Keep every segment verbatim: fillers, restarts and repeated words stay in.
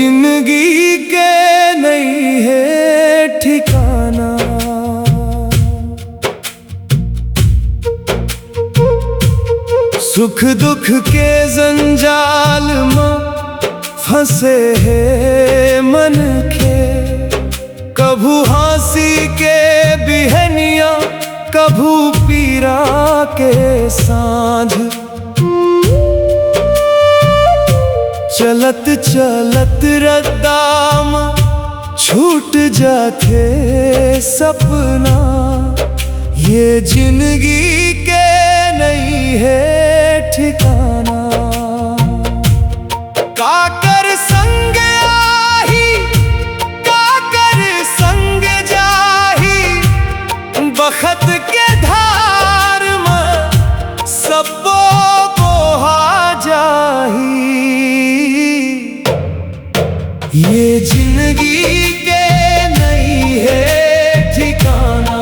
जिंदगी के नइ हे ठिकाना। सुख दुख के जंजाल म फंसे हे मनखे। कभू हंसी के बिहनिया, कभू पीरा के सांझ। चलत चलत रद्दा म छूट जाथे सपना। ये जिंदगी के नइ हे ठिकाना। काकर संग आही, काकर संग जाही, बखत के धार म सब्बो बोहा जाही। ये जिंदगी के नइ हे ठिकाना।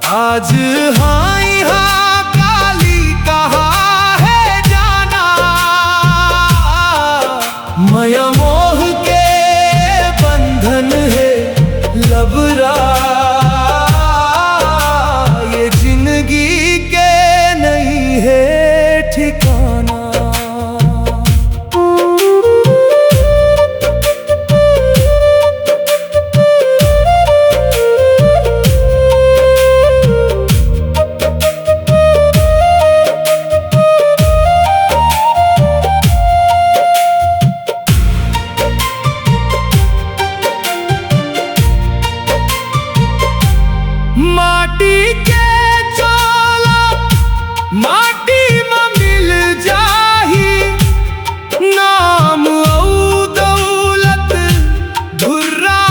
आज हाँ इहाँ, काली कहाँ हे जाना। मया मोह के बंधन हे लबरा, ये जिंदगी के नइ हे ठिकाना। माटी के चोला माटी म मिल जाही, नाम अउ दौलत धुर्रा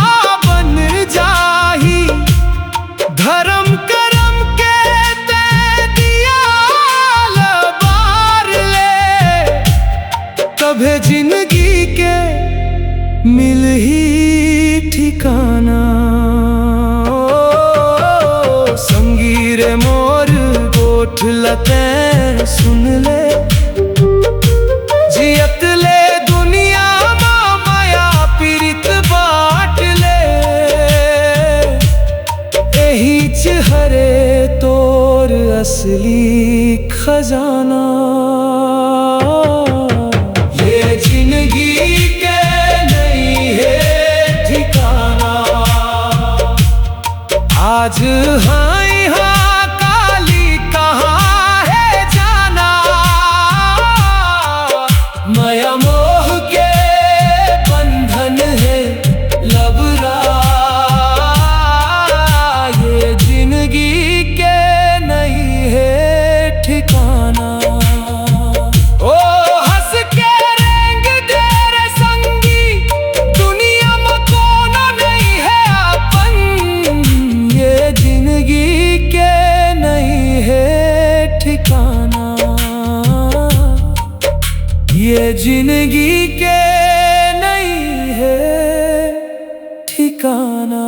बन जाही। धरम करम के तैं दिया ल बार ले, तभे जिंदगी के मिलही ठिकाना। ओ संगी रे मोर गोठ ल तैं सुन ले, जियत ले दुनिया म मया पीरित बांट ले। एहीच हरे तोर असली खजाना। ये जिंदगी के नइ हे ठिकाना। आज हाँ इहाँ, काली कहाँ हे जाना। मया मोह के बंधन हे लबरा, ये जिंदगी के नइ हे ठिकाना। ओ हंस के रेंग दे रे संगी, दुनिया म कोनो नइ हे अपन, ये जिंदगी के नइ हे ठिकाना। ये जिंदगी के नइ हे ठिकाना।